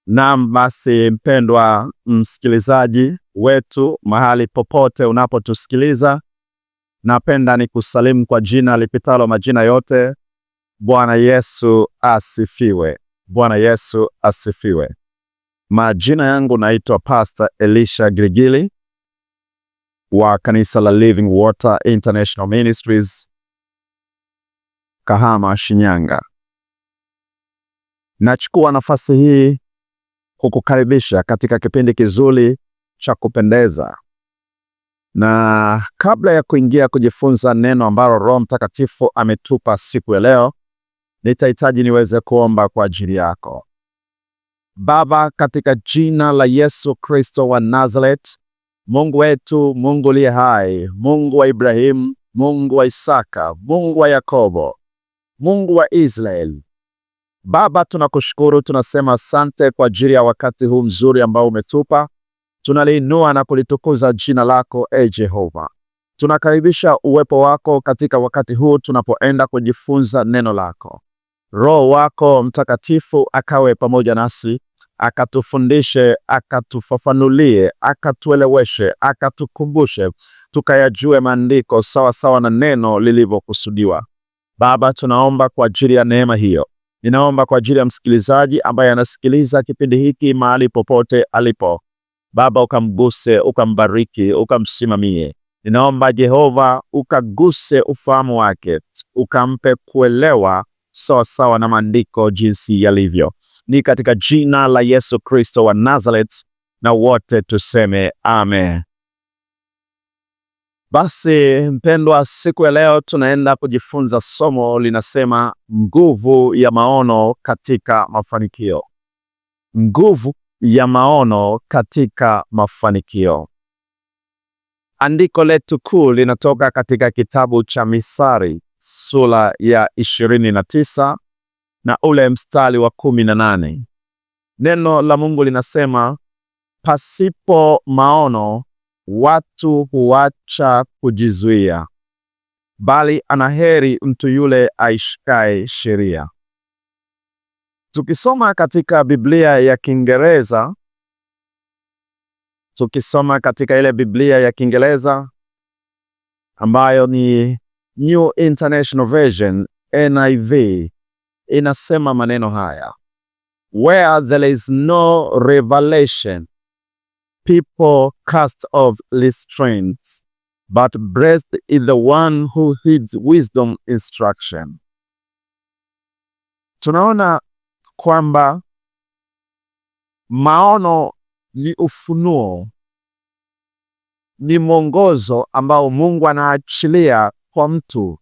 Naam, basi mpendwa msikilizaji wetu mahali popote unapotusikiliza, napenda nikusalimu kwa jina lipitalo majina yote. Bwana Yesu asifiwe. Bwana Yesu asifiwe. Majina yangu naitwa Pastor Elisha Giligili wa kanisa la Living Water International Ministries, Kahama, Shinyanga. Nachukua nafasi hii kukukaribisha katika kipindi kizuri cha kupendeza. Na kabla ya kuingia kujifunza neno ambalo Roho Mtakatifu ametupa siku ya leo, nitahitaji niweze kuomba kwa ajili yako. Baba, katika jina la Yesu Kristo wa Nazareth, Mungu wetu, Mungu uliye hai, Mungu wa Ibrahimu, Mungu wa Isaka, Mungu wa Yakobo, Mungu wa Israeli, Baba, tunakushukuru, tunasema asante kwa ajili ya wakati huu mzuri ambao umetupa. Tunaliinua na kulitukuza jina lako, e Jehova. Tunakaribisha uwepo wako katika wakati huu tunapoenda kujifunza neno lako. Roho wako Mtakatifu akawe pamoja nasi, akatufundishe, akatufafanulie, akatueleweshe, akatukumbushe, tukayajue maandiko sawa sawa na neno lilivyokusudiwa. Baba, tunaomba kwa ajili ya neema hiyo. Ninaomba kwa ajili ya msikilizaji ambaye anasikiliza kipindi hiki mahali popote alipo. Baba, ukamguse, ukambariki, ukamsimamie. Ninaomba Jehova ukaguse ufahamu wake, ukampe kuelewa sawa sawa na maandiko jinsi yalivyo. Ni katika jina la Yesu Kristo wa Nazareth, na wote tuseme amen. Basi mpendwa, siku ya leo tunaenda kujifunza somo linasema nguvu ya maono katika mafanikio. Nguvu ya maono katika mafanikio. Andiko letu kuu linatoka katika kitabu cha Mithali sura ya 29 na ule mstari wa 18. Neno la Mungu linasema pasipo maono watu huacha kujizuia, bali anaheri mtu yule aishikaye sheria. Tukisoma katika Biblia ya Kiingereza, tukisoma katika ile Biblia ya Kiingereza ambayo ni New International Version, NIV, inasema maneno haya: "Where there is no revelation, people cast off restraints, but blessed is the one who heeds wisdom instruction." Tunaona kwamba maono ni ufunuo, ni mwongozo ambao Mungu anaachilia kwa mtu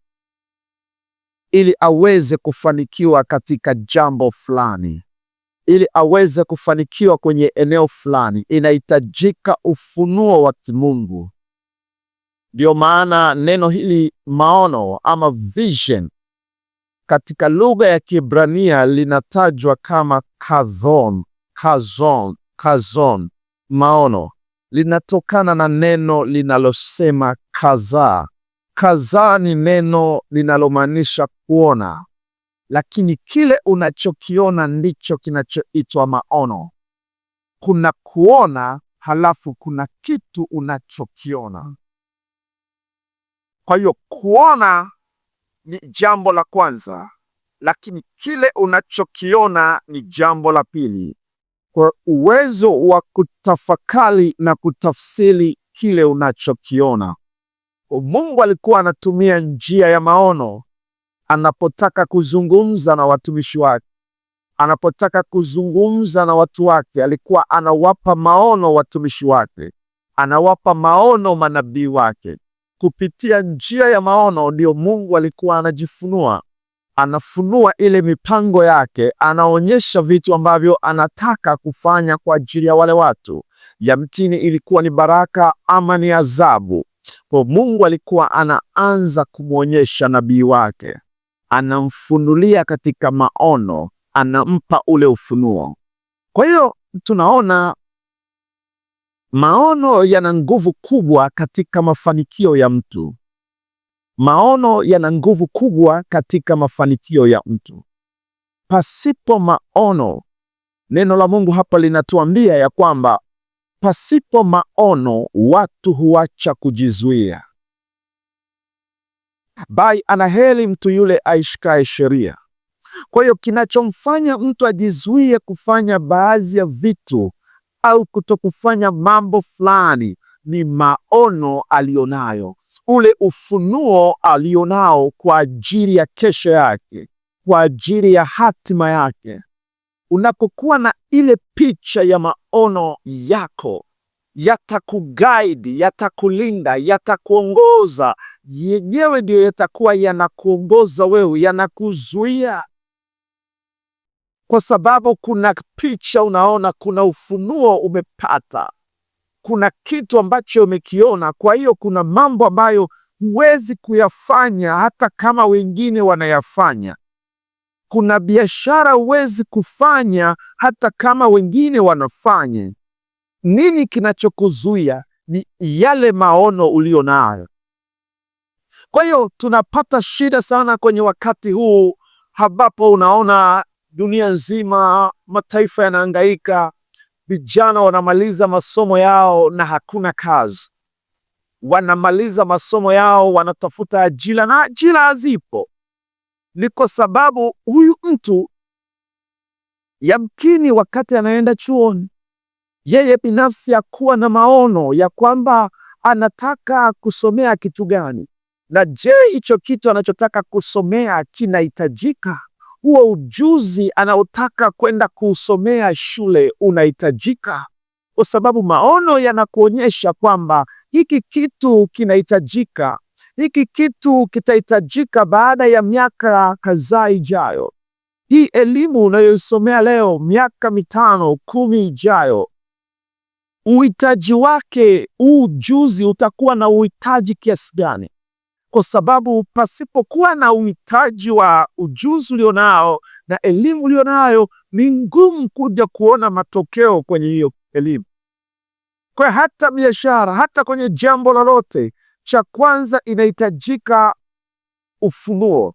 ili aweze kufanikiwa katika jambo fulani, ili aweze kufanikiwa kwenye eneo fulani, inahitajika ufunuo wa kimungu. Ndio maana neno hili maono ama vision katika lugha ya Kiebrania linatajwa kama kazon, kazon, kazon, maono. Linatokana na neno linalosema kazaa. Kazaa ni neno linalomaanisha kuona, lakini kile unachokiona ndicho kinachoitwa maono. Kuna kuona, halafu kuna kitu unachokiona. Kwa hiyo kuona ni jambo la kwanza, lakini kile unachokiona ni jambo la pili. Kwa uwezo wa kutafakari na kutafsiri kile unachokiona. Mungu alikuwa anatumia njia ya maono anapotaka kuzungumza na watumishi wake, anapotaka kuzungumza na watu wake, alikuwa anawapa maono watumishi wake, anawapa maono manabii wake. Kupitia njia ya maono ndio Mungu alikuwa anajifunua, anafunua ile mipango yake, anaonyesha vitu ambavyo anataka kufanya kwa ajili ya wale watu. Yamkini ilikuwa ni baraka ama ni adhabu. Kwa Mungu alikuwa anaanza kumwonyesha nabii wake, anamfunulia katika maono, anampa ule ufunuo. Kwa hiyo tunaona maono yana nguvu kubwa katika mafanikio ya mtu. Maono yana nguvu kubwa katika mafanikio ya mtu. Pasipo maono Neno la Mungu hapa linatuambia ya kwamba pasipo maono watu huacha kujizuia, bali anaheri mtu yule aishikaye sheria. Kwa hiyo kinachomfanya mtu ajizuie kufanya baadhi ya vitu au kutokufanya mambo fulani ni maono alionayo, ule ufunuo alionao kwa ajili ya kesho yake, kwa ajili ya hatima yake. Unapokuwa na ile picha ya maono yako, yatakuguide, yatakulinda, yatakuongoza. Yenyewe ndiyo yatakuwa yanakuongoza wewe, yanakuzuia, kwa sababu kuna picha unaona, kuna ufunuo umepata, kuna kitu ambacho umekiona. Kwa hiyo kuna mambo ambayo huwezi kuyafanya hata kama wengine wanayafanya. Kuna biashara huwezi kufanya hata kama wengine wanafanya. Nini kinachokuzuia? Ni yale maono ulio nayo. Kwa hiyo tunapata shida sana kwenye wakati huu ambapo unaona dunia nzima, mataifa yanahangaika, vijana wanamaliza masomo yao na hakuna kazi. Wanamaliza masomo yao wanatafuta ajira na ajira hazipo. Ni kwa sababu huyu mtu yamkini wakati anaenda chuoni yeye binafsi hakuwa na maono ya kwamba anataka kusomea kitu gani, na je, hicho kitu anachotaka kusomea kinahitajika? Huo ujuzi anaotaka kwenda kuusomea shule unahitajika? Kwa sababu maono yanakuonyesha kwamba hiki kitu kinahitajika, hiki kitu kitahitajika baada ya miaka kadhaa ijayo. Hii elimu unayoisomea leo, miaka 5, 10 ijayo, uhitaji wake, huu ujuzi utakuwa na uhitaji kiasi gani? Kwa sababu pasipokuwa na uhitaji wa ujuzi ulionao na elimu ulionayo, ni ngumu kuja kuona matokeo kwenye hiyo elimu. Kwa hata biashara, hata kwenye jambo lolote, cha kwanza inahitajika ufunuo,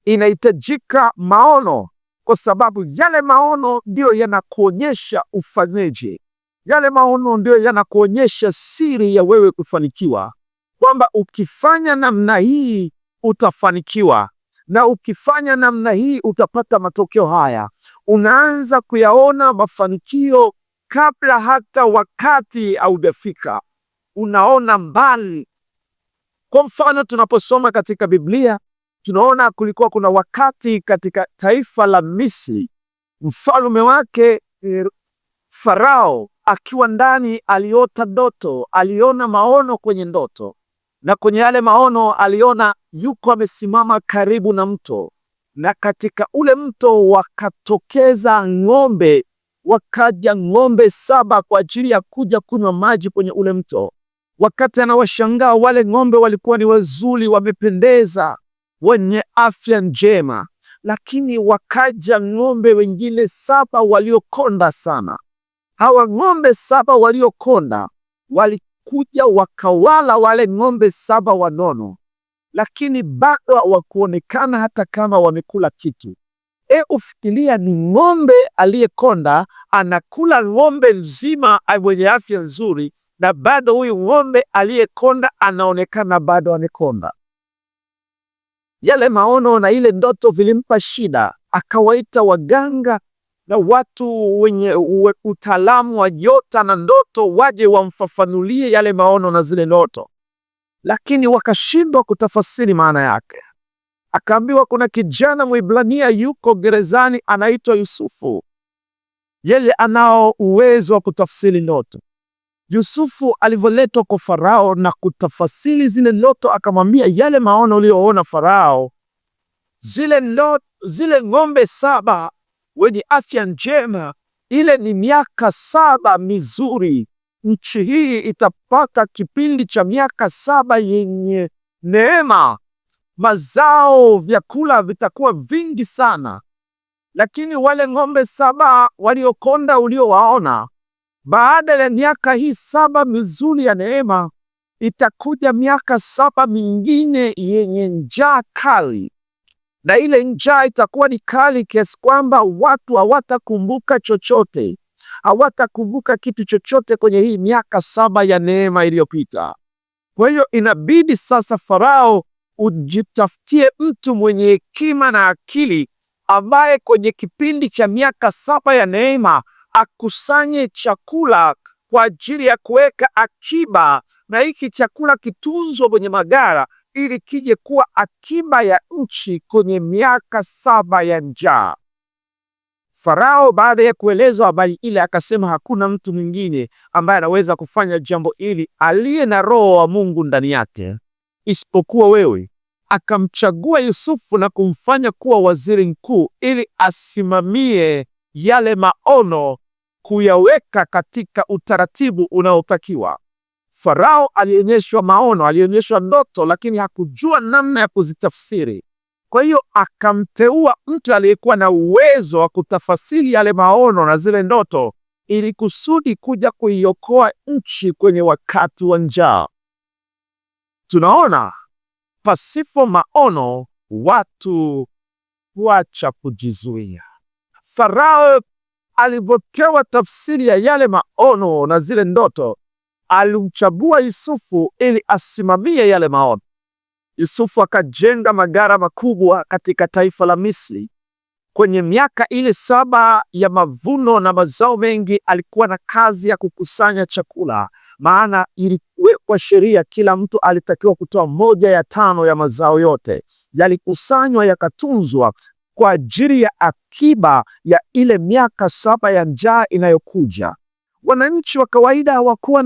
inahitajika maono, kwa sababu yale maono ndiyo yanakuonyesha ufanyeje. Yale maono ndiyo yanakuonyesha siri ya wewe kufanikiwa, kwamba ukifanya namna hii utafanikiwa, na ukifanya namna hii utapata matokeo haya. Unaanza kuyaona mafanikio kabla hata wakati haujafika, unaona mbali. Kwa mfano, tunaposoma katika Biblia tunaona kulikuwa kuna wakati katika taifa la Misri, mfalme wake Farao akiwa ndani aliota ndoto, aliona maono kwenye ndoto, na kwenye yale maono aliona yuko amesimama karibu na mto, na katika ule mto wakatokeza ng'ombe, wakaja ng'ombe 7 kwa ajili ya kuja kunywa maji kwenye ule mto. Wakati anawashangaa wale ng'ombe walikuwa ni wazuri, wamependeza, wenye afya njema, lakini wakaja ng'ombe wengine 7 waliokonda sana. Hawa ng'ombe 7 waliokonda walikuja wakawala wale ng'ombe 7 wanono, lakini bado hawakuonekana hata kama wamekula kitu. Ufikiria ni ng'ombe aliyekonda anakula ng'ombe mzima mwenye afya nzuri, na bado huyu ng'ombe aliyekonda anaonekana bado amekonda. Yale maono na ile ndoto vilimpa shida, akawaita waganga na watu wenye utaalamu wa nyota na ndoto waje wamfafanulie yale maono na zile ndoto, lakini wakashindwa kutafasiri maana yake. Akaambiwa kuna kijana Mwibrania yuko gerezani anaitwa Yusufu, yeye anao uwezo wa kutafsiri ndoto. Yusufu alivyoletwa kwa Farao na kutafasiri zile ndoto, akamwambia yale maono uliyoona Farao, zile ng'ombe 7 wenye afya njema, ile ni miaka 7 mizuri. Nchi hii itapata kipindi cha miaka 7 yenye neema, mazao, vyakula vitakuwa vingi sana. Lakini wale ng'ombe 7 waliokonda uliowaona, baada ya miaka hii 7 mizuri ya neema, itakuja miaka 7 mingine yenye njaa kali. Na ile njaa itakuwa ni kali kiasi kwamba watu hawatakumbuka chochote, hawatakumbuka kitu chochote kwenye hii miaka 7 ya neema iliyopita. Kwa hiyo inabidi sasa Farao ujitafutie mtu mwenye hekima na akili ambaye kwenye kipindi cha miaka 7 ya neema akusanye chakula kwa ajili ya kuweka akiba, na hiki chakula kitunzwe kwenye maghala ili kije kuwa akiba ya nchi kwenye miaka 7 ya njaa. Farao baada ya kuelezwa habari ile akasema hakuna mtu mwingine ambaye anaweza kufanya jambo hili aliye na roho wa Mungu ndani yake isipokuwa wewe. Akamchagua Yusufu na kumfanya kuwa waziri mkuu ili asimamie yale maono, kuyaweka katika utaratibu unaotakiwa. Farao alionyeshwa maono, alionyeshwa ndoto, lakini hakujua namna ya kuzitafsiri. Kwa hiyo akamteua mtu aliyekuwa na uwezo wa kutafasiri yale maono na zile ndoto ili kusudi kuja kuiokoa nchi kwenye wakati wa njaa. Tunaona pasipo maono watu huacha kujizuia. Farao alipopewa tafsiri ya yale maono na zile ndoto, alimchagua Yusufu ili asimamie yale maono. Yusufu akajenga magara makubwa katika taifa la Misri. Kwenye miaka ile 7 ya mavuno na mazao mengi, alikuwa na kazi ya kukusanya chakula, maana iliwekwa sheria, kila mtu alitakiwa kutoa 1/5 ya mazao yote. Yalikusanywa yakatunzwa kwa ajili ya akiba ya ile miaka 7 ya njaa inayokuja. Wananchi wa kawaida hawakuwa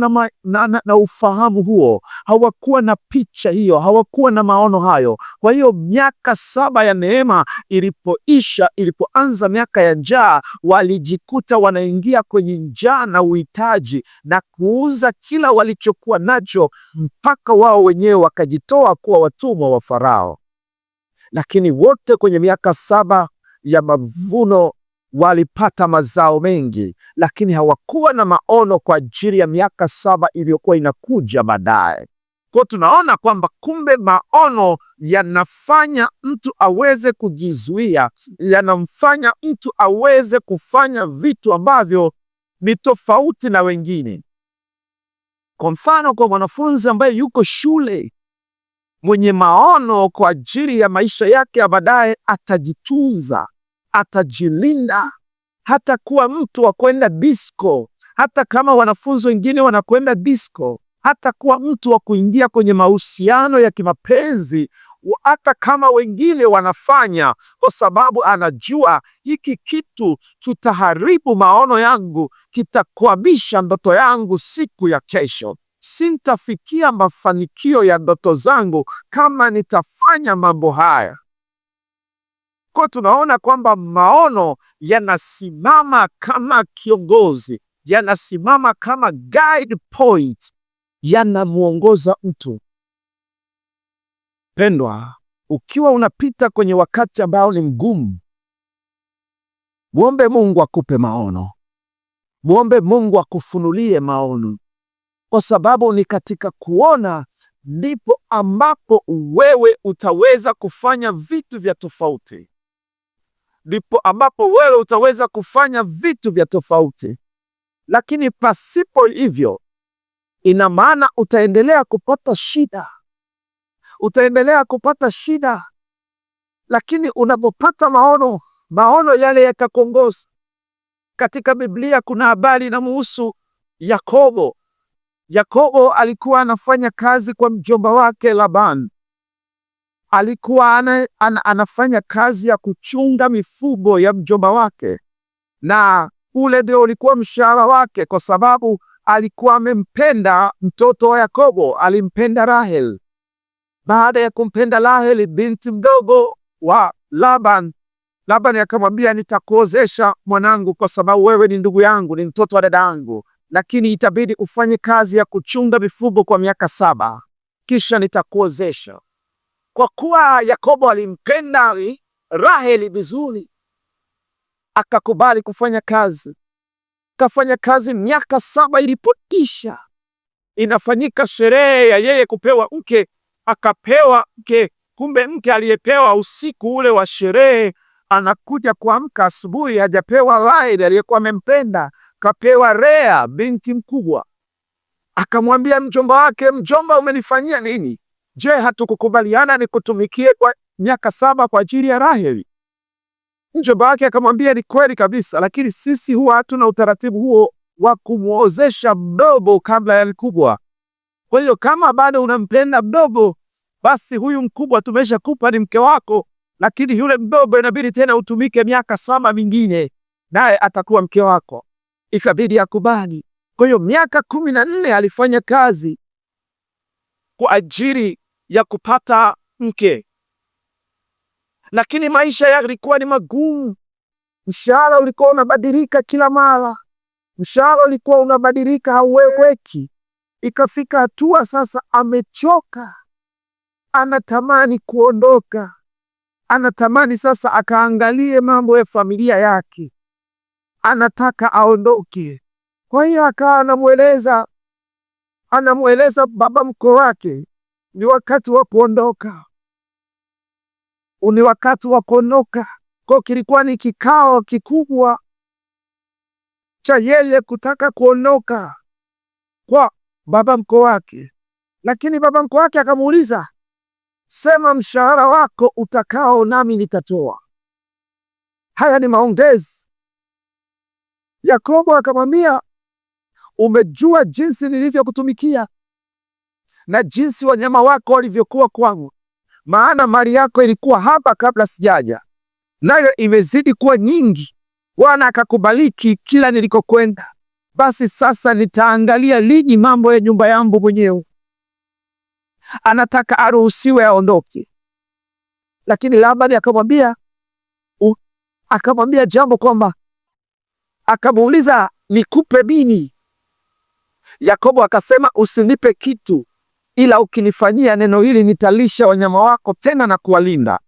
na ufahamu huo, hawakuwa na picha hiyo, hawakuwa na maono hayo. Kwa hiyo miaka 7 ya neema ilipoisha, ilipoanza miaka ya njaa, walijikuta wanaingia kwenye njaa na uhitaji na kuuza kila walichokuwa nacho, mpaka wao wenyewe wakajitoa kuwa watumwa wa Farao. Lakini wote kwenye miaka 7 ya mavuno walipata mazao mengi, lakini hawakuwa na maono kwa ajili ya miaka 7 iliyokuwa inakuja baadaye. Kwa tunaona kwamba kumbe maono yanafanya mtu aweze kujizuia, yanamfanya mtu aweze kufanya vitu ambavyo ni tofauti na wengine. Kwa mfano, kwa mwanafunzi ambaye yuko shule mwenye maono kwa ajili ya maisha yake ya baadaye, atajitunza, atajilinda, hata kuwa mtu wa kwenda disco, hata kama wanafunzi wengine wanakwenda disco, hata kuwa mtu wa kuingia kwenye mahusiano ya kimapenzi, hata kama wengine wanafanya, kwa sababu anajua hiki kitu kitaharibu maono yangu, kitakwamisha ndoto yangu siku ya kesho. Sintafikia mafanikio ya ndoto zangu kama nitafanya mambo haya. Kwa tunaona kwamba maono yanasimama kama kiongozi, yanasimama kama guide point, yanamuongoza mtu. Pendwa, ukiwa unapita kwenye wakati ambao ni mgumu, muombe Mungu akupe maono. Muombe Mungu akufunulie maono, kwa sababu ni katika kuona ndipo ambapo wewe utaweza kufanya vitu vya tofauti. Ndipo ambapo wewe utaweza kufanya vitu vya tofauti. Lakini pasipo hivyo, ina maana utaendelea kupata shida. Utaendelea kupata shida. Lakini unapopata maono, maono yale yatakuongoza. Katika Biblia kuna habari inamuhusu Yakobo. Yakobo alikuwa anafanya kazi kwa mjomba wake Laban. Alikuwa anafanya kazi ya kuchunga mifugo ya mjomba wake, na ule ndio ulikuwa mshahara wake, kwa sababu alikuwa amempenda mtoto wa Yakobo, alimpenda Rahel. Baada ya kumpenda Rahel, binti mdogo wa Laban, Laban akamwambia, nitakuozesha mwanangu, kwa sababu wewe ni ndugu yangu, ni mtoto wa dada yangu, lakini itabidi ufanye kazi ya kuchunga mifugo kwa miaka 7, kisha nitakuozesha. Kwa kuwa Yakobo alimpenda Raheli vizuri, akakubali kufanya kazi. Kafanya kazi miaka 7. Ilipoisha, inafanyika sherehe ya yeye kupewa mke, akapewa mke Kumbe mke aliyepewa usiku ule wa sherehe anakuja kuamka asubuhi, hajapewa Raheli aliyekuwa amempenda, kapewa Lea binti mkubwa. Akamwambia mjomba wake, mjomba, umenifanyia nini? Je, hatukukubaliana nikutumikie kwa miaka 7 kwa ajili ya Raheli? Mjomba wake akamwambia, ni kweli kabisa, lakini sisi huwa hatuna utaratibu huo wa kumwozesha mdogo kabla ya mkubwa. Kwa hiyo kama bado unampenda mdogo, basi huyu mkubwa tumeshakupa ni mke wako, lakini yule mdogo inabidi tena utumike miaka 7 mingine, naye atakuwa mke wako. Ikabidi akubali. Kwa hiyo miaka 14 alifanya kazi kwa ajili ya kupata mke, lakini maisha yalikuwa ni magumu. Mshahara ulikuwa unabadilika kila mara, mshahara ulikuwa unabadilika, hauweweki. Ikafika hatua sasa amechoka, anatamani kuondoka, anatamani sasa akaangalie mambo ya familia yake, anataka aondoke. Kwa hiyo akawa anamweleza baba mkwe wake, ni wakati wa kuondoka, ni wakati wa kuondoka. Kwa kilikuwa ni kikao kikubwa cha yeye kutaka kuondoka kwa baba mkwe wake, lakini baba mkwe wake akamuuliza, sema mshahara wako utakao nami nitatoa. Haya ni maongezi. Yakobo akamwambia, umejua jinsi nilivyokutumikia na jinsi wanyama wako walivyokuwa kwangu, maana mali yako ilikuwa hapa kabla sijaja, nayo imezidi kuwa nyingi. Bwana akakubariki kila nilikokwenda. Basi sasa nitaangalia lini mambo ya nyumba yangu mwenyewe. Anataka aruhusiwe aondoke, lakini Labani akamwambia jambo kwamba, akamuuliza nikupe nini? Yakobo akasema usinipe kitu, ila ukinifanyia neno hili nitalisha wanyama wako tena na kuwalinda.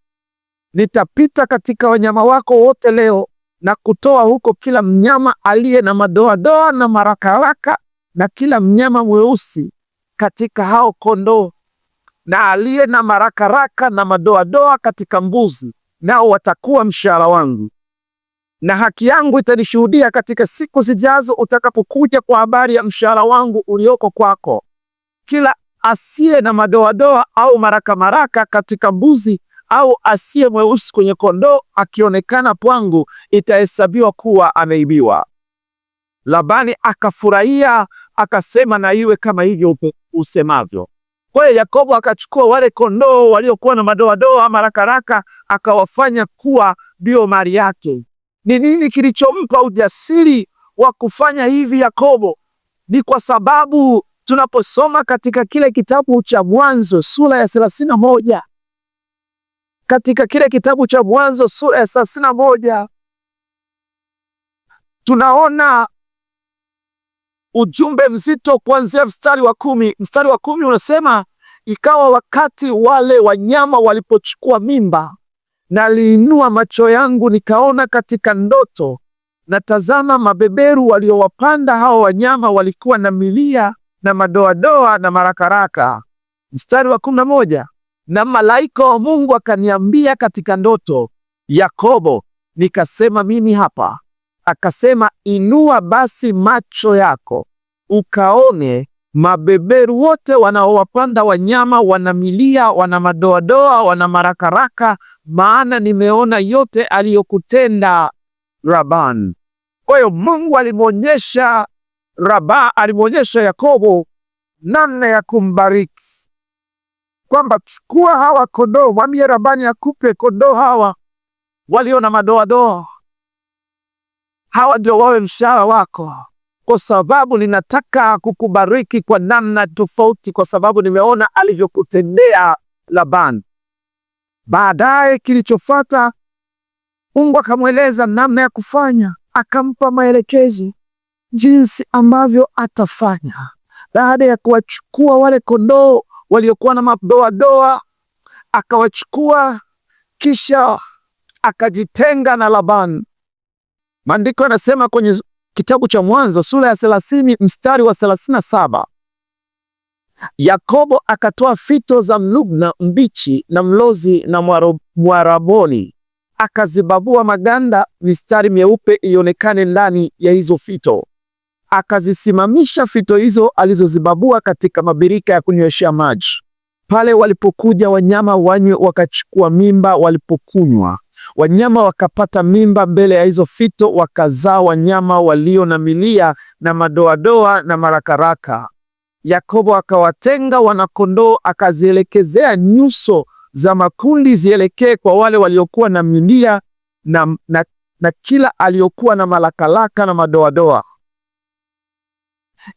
Nitapita katika wanyama wako wote leo na kutoa huko kila mnyama aliye na madoadoa na marakaraka na kila mnyama mweusi katika hao kondoo, na aliye na marakaraka na madoadoa katika mbuzi, nao watakuwa mshahara wangu. Na haki yangu itanishuhudia katika siku zijazo, utakapokuja kwa habari ya mshahara wangu ulioko kwako. Kila asiye na madoadoa au maraka katika mbuzi au asiye mweusi kwenye kondoo akionekana kwangu, itahesabiwa kuwa ameibiwa. Labani akafurahia akasema, na iwe kama hivyo usemavyo. Kwa hiyo Yakobo akachukua wale kondoo waliokuwa na madoadoa marakaraka, akawafanya kuwa ndio mali yake. Ni nini kilichompa ujasiri wa kufanya hivi Yakobo? Ni kwa sababu tunaposoma katika kile kitabu cha Mwanzo sura ya 31, katika kile kitabu cha Mwanzo sura ya 31 tunaona ujumbe mzito kuanzia mstari wa 10. Mstari wa 10 unasema, ikawa wakati wale wanyama walipochukua mimba, naliinua macho yangu nikaona katika ndoto, na tazama, mabeberu waliowapanda hao wanyama walikuwa na milia na madoadoa na marakaraka. Mstari wa 11, na malaika wa Mungu akaniambia katika ndoto, Yakobo. Nikasema, mimi hapa. Akasema, inua basi macho yako ukaone mabeberu wote wanaowapanda wanyama wana milia, wana madoadoa, wana marakaraka, maana nimeona yote aliyokutenda Laban. Kwa hiyo Mungu alimwonyesha alimwonyesha Yakobo namna ya kumbariki, kwamba chukua hawa kondoo, mwambie Labani akupe kondoo hawa walio na madoadoa, hawa ndio wawe mshahara wako, kwa sababu ninataka kukubariki kwa namna tofauti, kwa sababu nimeona alivyokutendea Labani. Baadaye kilichofuata, Mungu akamweleza namna ya kufanya, akampa maelekezo jinsi ambavyo atafanya. Baada ya kuwachukua wale kondoo waliokuwa na madoadoa, akawachukua kisha akajitenga na Labani. Maandiko yanasema kwenye kitabu cha Mwanzo sura ya 30 mstari wa 37, Yakobo akatoa fito za mlubna mbichi na mlozi na mwaraboni, akazibabua maganda, mistari myeupe ionekane ndani ya hizo fito. Akazisimamisha fito hizo alizozibabua katika mabirika ya kunyweshea maji. Pale walipokuja wanyama wanywe, wakachukua mimba walipokunywa. Wanyama wakapata mimba mbele ya hizo fito, wakazaa wanyama walio na milia na madoadoa na marakaraka. Yakobo akawatenga wanakondoo, akazielekezea nyuso za makundi zielekee kwa wale waliokuwa na milia na kila aliyokuwa na malakalaka na madoadoa.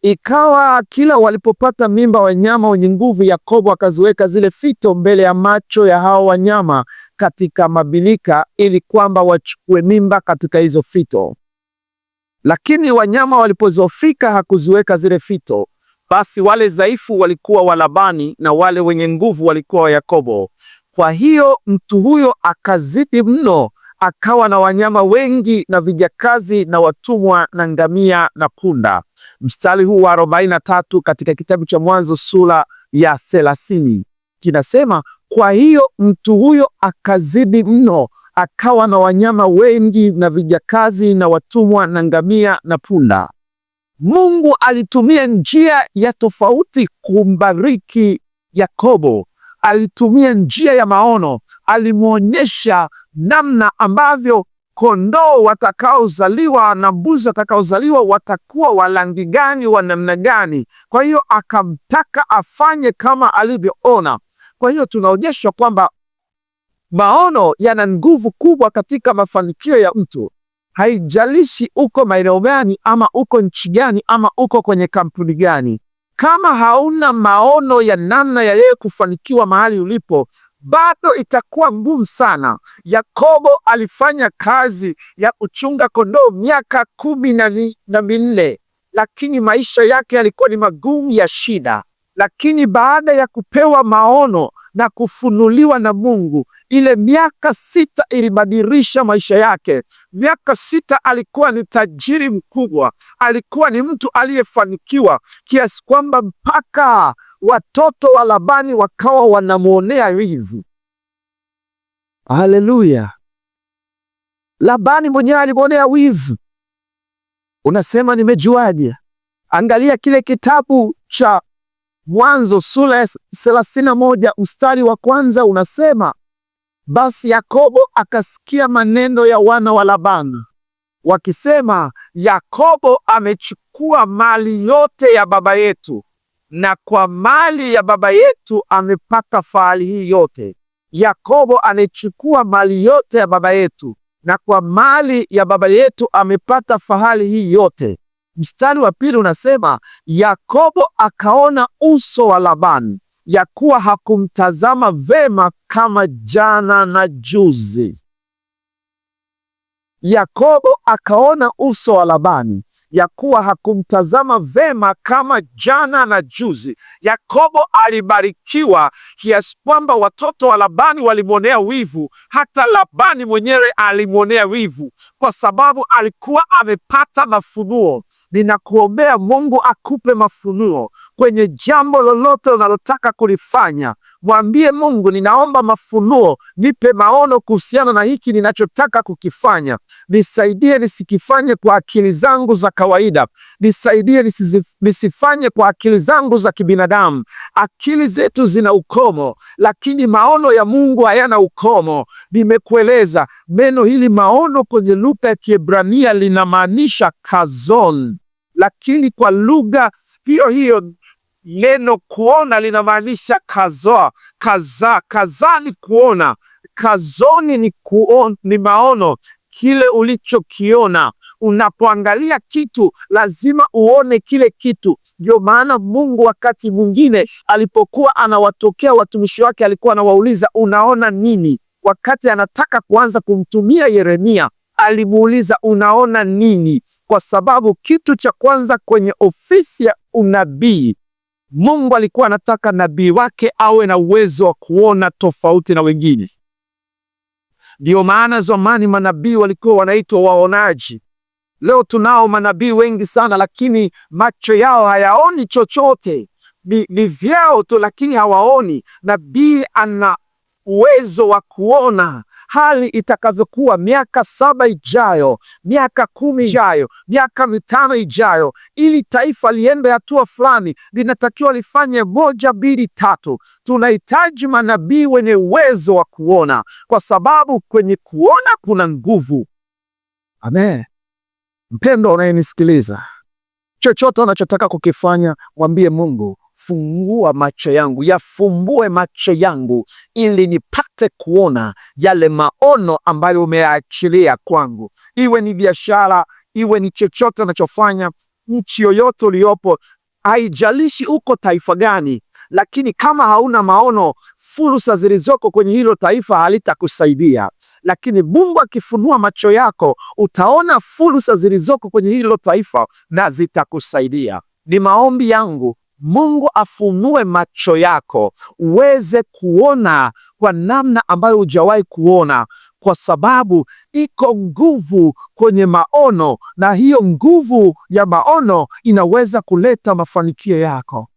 Ikawa kila walipopata mimba wanyama wenye nguvu, Yakobo akaziweka zile fito mbele ya macho ya hao wanyama katika mabilika, ili kwamba wachukue mimba katika hizo fito. Lakini wanyama walipozofika hakuziweka zile fito. Basi wale dhaifu walikuwa wa Labani na wale wenye nguvu walikuwa wa Yakobo. Kwa hiyo mtu huyo akazidi mno, akawa na wanyama wengi na vijakazi na watumwa na ngamia na punda. Mstari huu wa 43 katika kitabu cha Mwanzo sura ya 30 kinasema, kwa hiyo mtu huyo akazidi mno, akawa na wanyama wengi na vijakazi na watumwa na ngamia na punda. Mungu alitumia njia ya tofauti kumbariki Yakobo. Alitumia njia ya maono, alimwonyesha namna ambavyo kondoo watakaozaliwa na mbuzi watakaozaliwa watakuwa wa rangi gani, wa namna gani. Kwa hiyo akamtaka afanye kama alivyoona. Kwa hiyo tunaonyeshwa kwamba maono yana nguvu kubwa katika mafanikio ya mtu. Haijalishi uko maeneo gani ama uko nchi gani ama uko kwenye kampuni gani, kama hauna maono ya namna ya yeye kufanikiwa mahali ulipo, bado itakuwa ngumu sana. Yakobo alifanya kazi ya kuchunga kondoo miaka 14, lakini maisha yake yalikuwa ni magumu ya shida. Lakini baada ya kupewa maono na kufunuliwa na Mungu, ile miaka 6 ilibadilisha maisha yake. Miaka 6 alikuwa ni tajiri mkubwa, alikuwa ni mtu aliyefanikiwa kiasi kwamba mpaka watoto wa Labani wakawa wanamuonea wivu. Haleluya! Labani mwenyewe alimwonea wivu. Unasema nimejuaje? Angalia kile kitabu cha Mwanzo sura ya 31 mstari wa kwanza unasema, basi Yakobo akasikia maneno ya wana wa Labani wakisema, Yakobo amechukua mali yote ya baba yetu, na kwa mali ya baba yetu amepata fahari hii yote. Yakobo amechukua mali yote ya baba yetu, na kwa mali ya baba yetu amepata fahari hii yote. Mstari wa pili unasema Yakobo akaona uso wa Labani ya kuwa hakumtazama vema kama jana na juzi. Yakobo akaona uso wa Labani ya kuwa hakumtazama vema kama jana na juzi. Yakobo alibarikiwa kiasi kwamba watoto wa Labani walimwonea wivu, hata Labani mwenyewe alimwonea wivu kwa sababu alikuwa amepata mafunuo. Ninakuombea Mungu akupe mafunuo kwenye jambo lolote unalotaka kulifanya. Mwambie Mungu, ninaomba mafunuo, nipe maono kuhusiana na hiki ninachotaka kukifanya, nisaidie nisikifanye kwa akili zangu za kawaida, nisaidie nisifanye kwa akili zangu za kibinadamu. Akili zetu zina ukomo, lakini maono ya Mungu hayana ukomo. Nimekueleza neno hili maono kwenye lugha ya Kiebrania linamaanisha kazon, lakini kwa lugha hiyo hiyo neno kuona linamaanisha kazoa, kaza. Kaza ni kuona, kazoni ni maono, kile ulichokiona. Unapoangalia kitu lazima uone kile kitu. Ndio maana Mungu wakati mwingine alipokuwa anawatokea watumishi wake alikuwa anawauliza unaona nini? Wakati anataka kuanza kumtumia Yeremia alimuuliza unaona nini? Kwa sababu kitu cha kwanza kwenye ofisi ya unabii, Mungu alikuwa anataka nabii wake awe na uwezo wa kuona tofauti na wengine. Ndio maana zamani manabii walikuwa wanaitwa waonaji. Leo tunao manabii wengi sana, lakini macho yao hayaoni chochote. ni vyao tu, lakini hawaoni. Nabii ana uwezo wa kuona hali itakavyokuwa miaka 7 ijayo, miaka 10 ijayo, miaka 5 ijayo. Ili taifa liende hatua fulani, linatakiwa lifanye 1, 2, 3. Tunahitaji manabii wenye uwezo wa kuona, kwa sababu kwenye kuona kuna nguvu. Amen. Mpendwa unayenisikiliza, chochote unachotaka kukifanya, mwambie Mungu, fungua macho yangu, yafumbue macho yangu ili nipate kuona yale maono ambayo umeachilia kwangu. Iwe ni biashara, iwe ni chochote unachofanya, nchi yoyote uliopo, haijalishi uko taifa gani, lakini kama hauna maono, fursa zilizoko kwenye hilo taifa halitakusaidia. Lakini Mungu akifunua macho yako, utaona fursa zilizoko kwenye hilo taifa na zitakusaidia. Ni maombi yangu Mungu afunue macho yako uweze kuona kwa namna ambayo hujawahi kuona, kwa sababu iko nguvu kwenye maono, na hiyo nguvu ya maono inaweza kuleta mafanikio yako.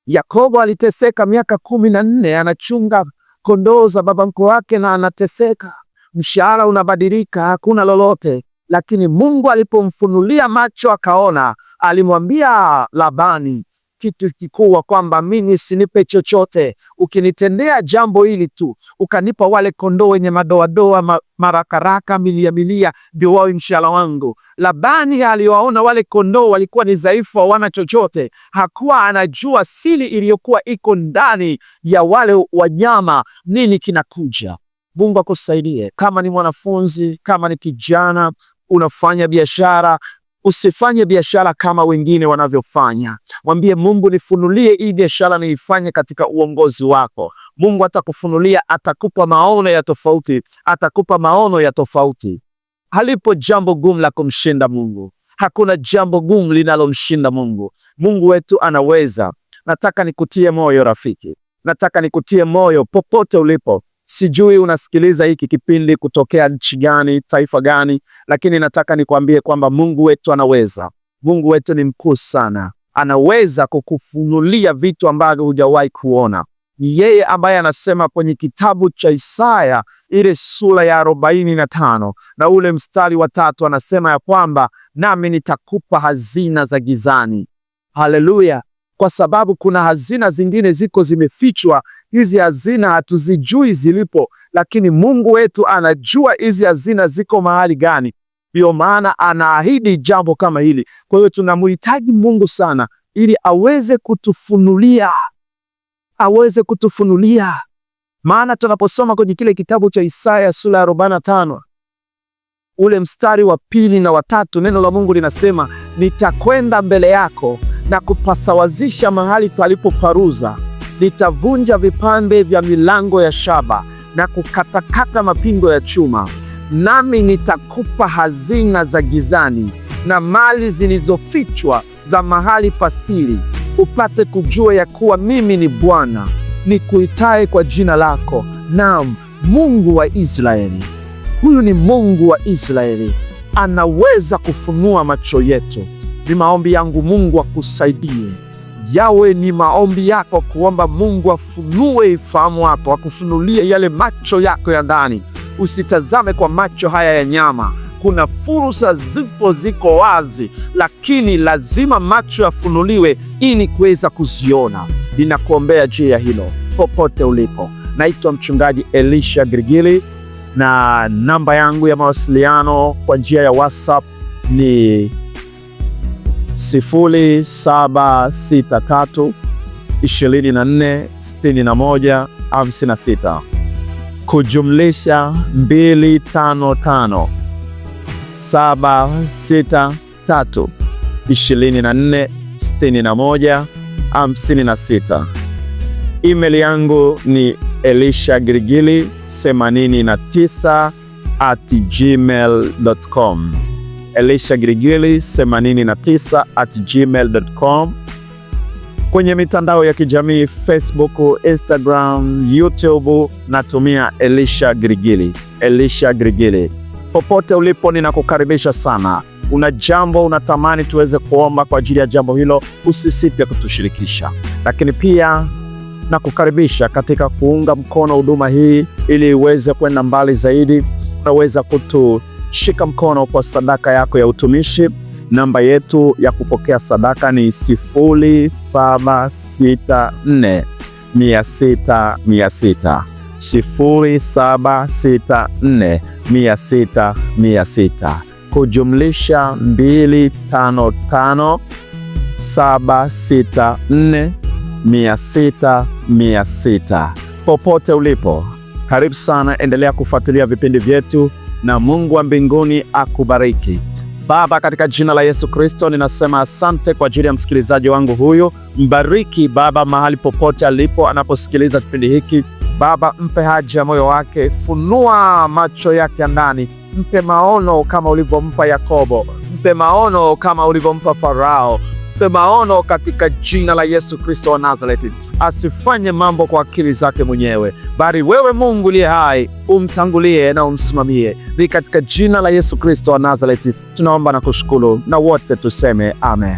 Yakobo aliteseka miaka 14, anachunga kondoo za baba mkwe wake na anateseka, mshahara unabadilika, hakuna lolote. Lakini Mungu alipomfunulia macho akaona, alimwambia Labani kitu kikubwa, kwamba mimi usinipe chochote, ukinitendea jambo hili tu, ukanipa wale kondoo wenye madoadoa, marakaraka, milia milia, ndio wao mshahara wangu. Labani aliwaona wale kondoo walikuwa ni dhaifu, hawana chochote. Hakuwa anajua siri iliyokuwa iko ndani ya wale wanyama, nini kinakuja. Mungu akusaidie. Kama ni mwanafunzi, kama ni kijana unafanya biashara, usifanye biashara kama wengine wanavyofanya. Mwambie Mungu, nifunulie hii biashara niifanye katika uongozi wako. Mungu atakufunulia, atakupa maono ya tofauti, atakupa maono ya tofauti. Halipo jambo gumu la kumshinda Mungu. Hakuna jambo gumu linalomshinda Mungu. Mungu wetu anaweza. Nataka nikutie moyo rafiki, nataka nikutie moyo popote ulipo. Sijui unasikiliza hiki kipindi kutokea nchi gani, taifa gani, lakini nataka nikwambie kwamba Mungu wetu anaweza. Mungu wetu ni mkuu sana, anaweza kukufunulia vitu ambavyo hujawahi kuona. Ni yeye ambaye anasema kwenye kitabu cha Isaya ile sura ya 45 na ule mstari wa 3, anasema ya kwamba nami nitakupa hazina za gizani. Haleluya! Kwa sababu kuna hazina zingine ziko zimefichwa. Hizi hazina hatuzijui zilipo, lakini Mungu wetu anajua hizi hazina ziko mahali gani. Ndio maana anaahidi jambo kama hili. Kwa hiyo tunamhitaji Mungu sana ili aweze kutufunulia, aweze kutufunulia. Maana tunaposoma kwenye kile kitabu cha Isaya sura ya 45 ule mstari wa 2 na wa 3, neno la Mungu linasema, nitakwenda mbele yako na kupasawazisha mahali palipoparuza, nitavunja vipande vya milango ya shaba na kukatakata mapingo ya chuma, nami nitakupa hazina za gizani na mali zilizofichwa za mahali pasiri, upate kujua ya kuwa mimi ni Bwana nikuitaye kwa jina lako, naam, Mungu wa Israeli. Huyu ni Mungu wa Israeli, anaweza kufunua macho yetu. Ni maombi yangu Mungu akusaidie. Yawe ni maombi yako kuomba Mungu afunue ifahamu wako, akufunulie yale macho yako ya ndani. Usitazame kwa macho haya ya nyama. Kuna fursa zipo, ziko wazi, lakini lazima macho yafunuliwe ili kuweza kuziona. Ninakuombea juu ya hilo popote ulipo. Naitwa Mchungaji Elisha Girigiri, na namba yangu ya mawasiliano kwa njia ya WhatsApp ni 0763 24 61 56 kujumlisha 255 763 24 61 56. Email yangu ni elishagirigili89@gmail.com. elishagirigili89@gmail.com. Kwenye mitandao ya kijamii Facebook, Instagram, YouTube natumia Elisha Girigili. Elisha Girigili. Popote ulipo ninakukaribisha sana. Una jambo unatamani tuweze kuomba kwa ajili ya jambo hilo, usisite kutushirikisha. Lakini pia na kukaribisha katika kuunga mkono huduma hii ili iweze kwenda mbali zaidi. Unaweza kutushika mkono kwa sadaka yako ya utumishi. Namba yetu ya kupokea sadaka ni 0764 600 600, 0764 600 600, kujumlisha 255 764 600 600. Popote ulipo, karibu sana, endelea kufuatilia vipindi vyetu na Mungu wa mbinguni akubariki. Baba, katika jina la Yesu Kristo ninasema asante kwa ajili ya msikilizaji wangu huyu. Mbariki Baba mahali popote alipo anaposikiliza kipindi hiki. Baba, mpe haja ya moyo wake, funua macho yake ya ndani, mpe maono kama ulivyompa Yakobo, mpe maono kama ulivyompa Farao, mpe maono katika jina la Yesu Kristo wa Nazareti. Asifanye mambo kwa akili zake mwenyewe, bali wewe Mungu uliye hai umtangulie na umsimamie. Ni katika jina la Yesu Kristo wa Nazareti tunaomba na kushukuru, na wote tuseme amen.